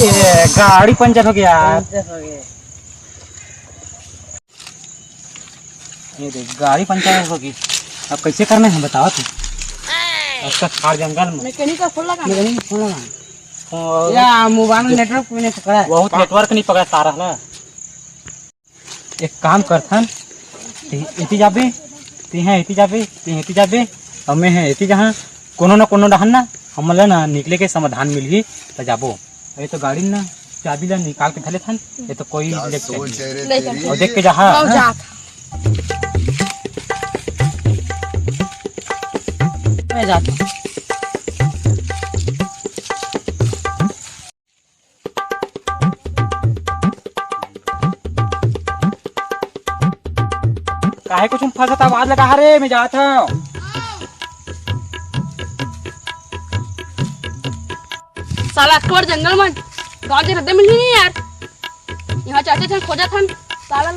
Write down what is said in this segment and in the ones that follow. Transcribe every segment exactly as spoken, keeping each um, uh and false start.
ए, गाड़ी पंचर हो गया यार। पंचर हो गया। ये देख, गाड़ी पंचर हो गई। अब कैसे करना है, बताओ तू। अब तक खाड़ जंगल में। मैकेनिक का फोन लगा। मैकेनिक का फोन लगा। और या मोबाइल में नेटवर्क भी नहीं पकड़ा है। बहुत नेटवर्क नहीं पकड़ा तारा ना। एक काम करथन, ते एती जाबे, ते हैं एती जाबे, ते एती जाबे, अउ मैं हैं एती जहाँ, कोनो न कोनो डहन ना, हमन ला ना निकले के समाधान मिलही, त जाबो। अरे तो गाड़ी ना चाबी ला निकाल के धर लेथन, ये तो कोई क्या लेके सोच चली। है रे नहीं तेरी? और देख के जा, हाँ। जात। मैं जाता हूँ। काहे कुछ फंसा था, आवाज लगा, अरे मैं जाता हूँ। साला अतकोर जंगल में गांव के रद्दे मिलही नहीं यार। यहाँ चाचा थे खोजा था साला।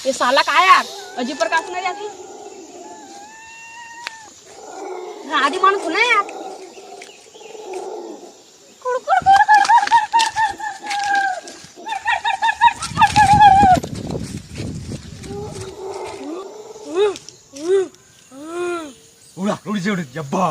ये साला का यार, अजीब प्रकार सुना जाती। आदि मानुष सुना यार। उड़ा, उड़ जे, उड़ जब्बा।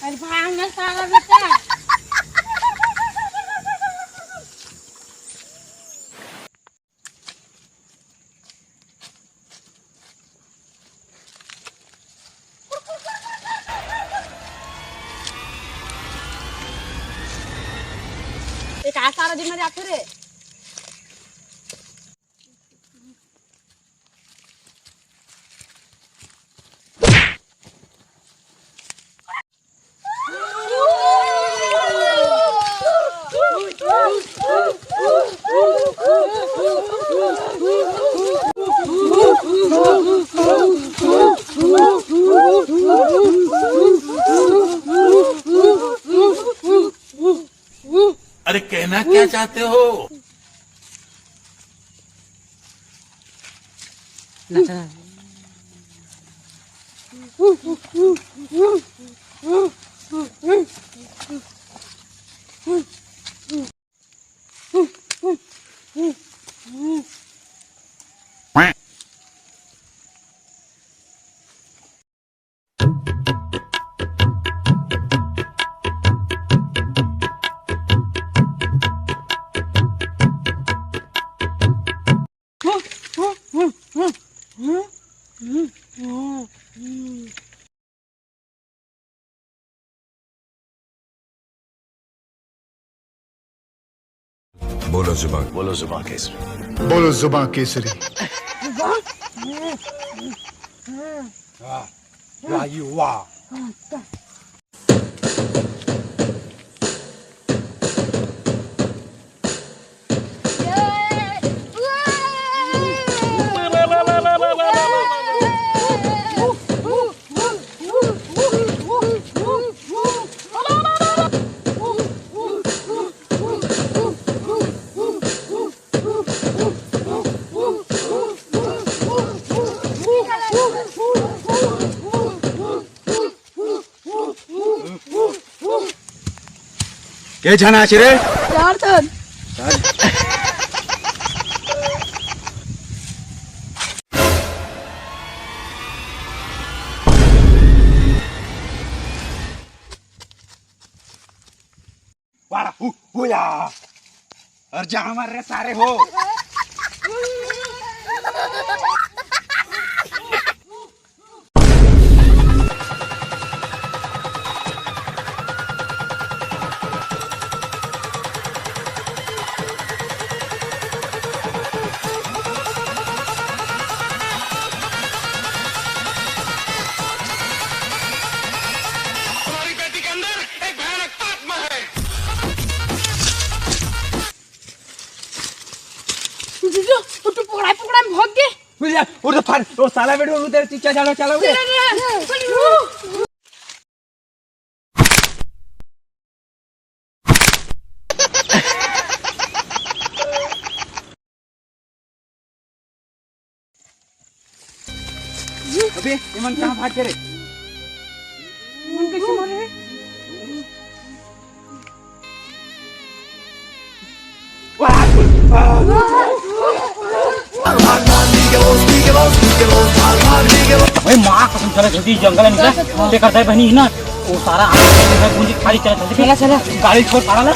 अरे भाग ना साला बेटा। ये काय सारा दिन में जाथे रे? अरे, कहना क्या चाहते हो? बोलो जुबान। बोलो जुबान केसरी। बोलो जुबान केसरी। वाह, वाह, वाह। के झन आचे रे? चार झन। चार। वाड़ा, हु, हुया। अउ जा मर रे सारे हो। तुम्हारी बेटी के अंदर एक भयानक आत्मा है। जीजू, वो तो पकड़ा पकड़ा में भाग गए। बुझ जा, वो तो फाड़, वो साला बेटू, वो तेरे चीचा, चलो, चलो, उठे। चलो, चलो, चलो। अबे, ये मन कहाँ भाग गए रे? मन कैसे मारे? अबे माँ कसम, चला जल्दी जंगल में निकल। ते करता है बहनी ना, वो सारा आदमी पूंजी खाली चला, चला, चला, गाड़ी छोड़ सारा ला।